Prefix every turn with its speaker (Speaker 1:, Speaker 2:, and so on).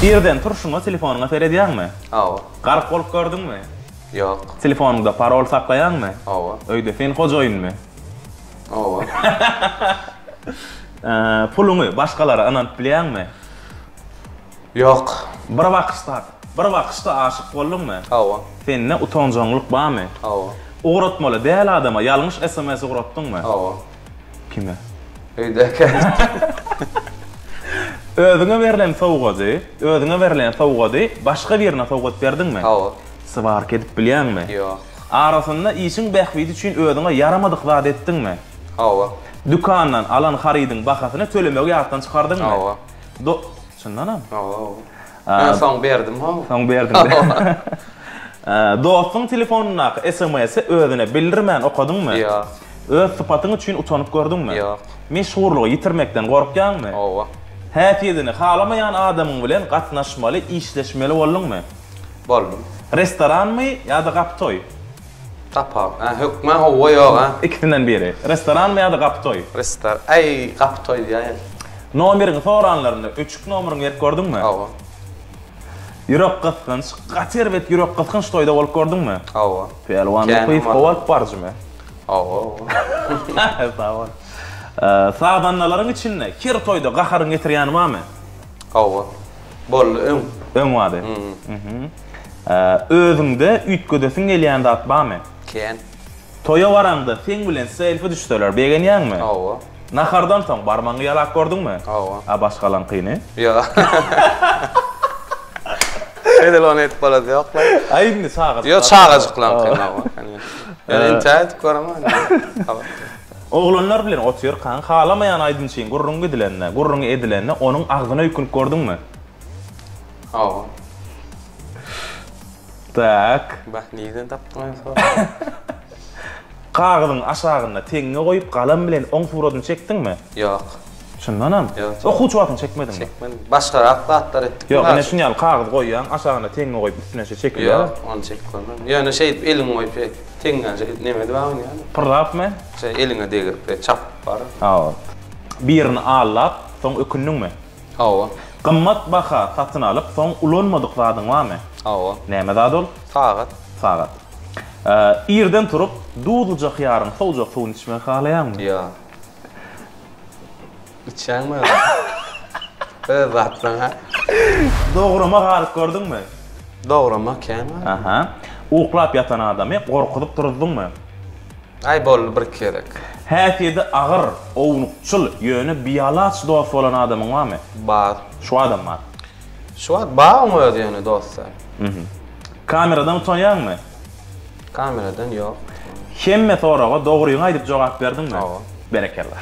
Speaker 1: Irden turşuňa telefonyňa seredýäňmi?
Speaker 2: Hawa.
Speaker 1: Gark bolup gördüňmi?
Speaker 2: Ýok.
Speaker 1: Telefonyňda parol saklaýaňmy?
Speaker 2: Hawa.
Speaker 1: Öýde sen hojaýynmy?
Speaker 2: Hawa.
Speaker 1: Puluňy başgalara ynanyp bilýäňmi?
Speaker 2: Ýok.
Speaker 1: Bir bakyşda, bir bakyşda aşyk bolduňmy?
Speaker 2: Hawa.
Speaker 1: Sende utanjaňlyk barmy?
Speaker 2: Hawa.
Speaker 1: Ugratmaly däl adama ýalňyş sms ugratdyňmy?
Speaker 2: Hawa.
Speaker 1: Kime?
Speaker 2: Öýdäkä.
Speaker 1: Özüňe berlen sowgady, özüňe berlen sowgady başga birine sowgat berdiňmi?
Speaker 2: Hawa.
Speaker 1: Swarka edip bilýäňmi?
Speaker 2: Ýok.
Speaker 1: Arasynda işiň bähbidi üçin özüňe ýaramadyk zat etdiňmi?
Speaker 2: Hawa.
Speaker 1: Dükandan alan harydyň bahasyny tölemegi ýatdan çykardyňmy?
Speaker 2: Hawa.
Speaker 1: Do Çyndanam?
Speaker 2: Hawa, hawa. Men soň berdim, hawa.
Speaker 1: Soň berdiň.
Speaker 2: Hawa.
Speaker 1: Dostuň telefonyndaky SMS-i özüne bildirmän okadyňmy?
Speaker 2: Ýok.
Speaker 1: Öz sypatyň üçin utanyp gördüňmi?
Speaker 2: Ýok.
Speaker 1: Meşhurlygy ýitirmekden gorkýaňmy?
Speaker 2: Hawa.
Speaker 1: Häsiýedini halamaýan adamyň bilen gatnaşmaly, işleşmeli bolduňmy?
Speaker 2: Boldum.
Speaker 1: Restoranmy ýa-da gapy toý?
Speaker 2: Gapa, hä, hökman howwa ýok, hä?
Speaker 1: Ikisinden biri. Restoranmy ýa-da gapy toý?
Speaker 2: Restor, äý, gapy toý diýäýen.
Speaker 1: Nomeriňi soranlarynda öçük nomeriňi berip gördüňmi?
Speaker 2: Hawa.
Speaker 1: Ýürek gysgynç, gaty erbet ýürek gysgynç toýda bolup gördüňmi?
Speaker 2: Hawa.
Speaker 1: Pälwan Muhyýew gowy alyp baryjymy?
Speaker 2: Hawa, hawa.
Speaker 1: Sag bol. Sazandalaryň içinde her toýda gaharyňy getirýäni barmy?
Speaker 2: Hawa. Boldy öň.
Speaker 1: Öň bardy. Özüňde üýtgedesiň gelýän zat barmy?
Speaker 2: Kän.
Speaker 1: Toýa baraňda seň bilen selfi düşseler begenýäňmi?
Speaker 2: Hawa.
Speaker 1: Nahardan soň barmagyňy ýalap gördüňmi?
Speaker 2: Hawa.
Speaker 1: A başgalaňkyny?
Speaker 2: Ýok. Edil ony edip bolasy ýok-la.
Speaker 1: Aý indi çagajyklar.
Speaker 2: Ýok çagajyklaňkyny hawa. Ýöne intäk edip göremok.
Speaker 1: Oglanlar bilen otyrkaň halamaýan aýdymçyň gürrüňi gidilende, gürrüňi edilende onuň agzyna öýkünip gördüňmi?
Speaker 2: Hawa.
Speaker 1: Tak.
Speaker 2: Bah, nirden tapdyň ony soragy?
Speaker 1: Kagyzyň aşagynda teňňe goýup galam bilen oň suradyny çekdiňmi?
Speaker 2: Ýok.
Speaker 1: Çyndanam?
Speaker 2: Ýok.
Speaker 1: Okuwçy wagtyň çekmediňmi?
Speaker 2: Çekmedim. Başgarak zatlar etdik.
Speaker 1: Ýok, ine şuny ýaly kagyz goýýaň, aşagyna teňňe goýup üstüne şe çekilýär.
Speaker 2: Ýok, ony çekip görmedim. Ýöne şeýdip eliňi goýup şeý teňňäni şeýdip neme edip alynýar?
Speaker 1: Pyrlapmy?
Speaker 2: Şeý eliňe degirip şeý çapyp bar.
Speaker 1: Hawa. Birini aldap, soň ökündiňmi?
Speaker 2: Hawa.
Speaker 1: Gymmat baha satyn alyp, soň ulanmadyk zadyň barmy?
Speaker 2: Hawa.
Speaker 1: Näme zat ol?
Speaker 2: Sagat.
Speaker 1: Sagat. Irden turup, duzluja hyýaryň sowujak suwuny içmegi halaýaňmy?
Speaker 2: Ýok. Içýäňmi özüň? Öz zatlaň ha?
Speaker 1: Dograma galyp gördüňmi?
Speaker 2: Dograma kän galyp.
Speaker 1: Aha. Uklap ýatan adamy gorkuzyp turuzdyňmy?
Speaker 2: Aý boldy birki gezek.
Speaker 1: Häsiýedi agyr, ownukçyl, ýöne bialaç dost bolan adamyň barmy?
Speaker 2: Bar.
Speaker 1: Şu adam bar.
Speaker 2: Şu wagt bar oň özi ýöne dost däl.
Speaker 1: Kameradan utanýaňmy?
Speaker 2: Kameradan ýok.
Speaker 1: Hemme soraga dogryňy aýdyp jogap berdiňmi?
Speaker 2: Hawa.
Speaker 1: Berekella.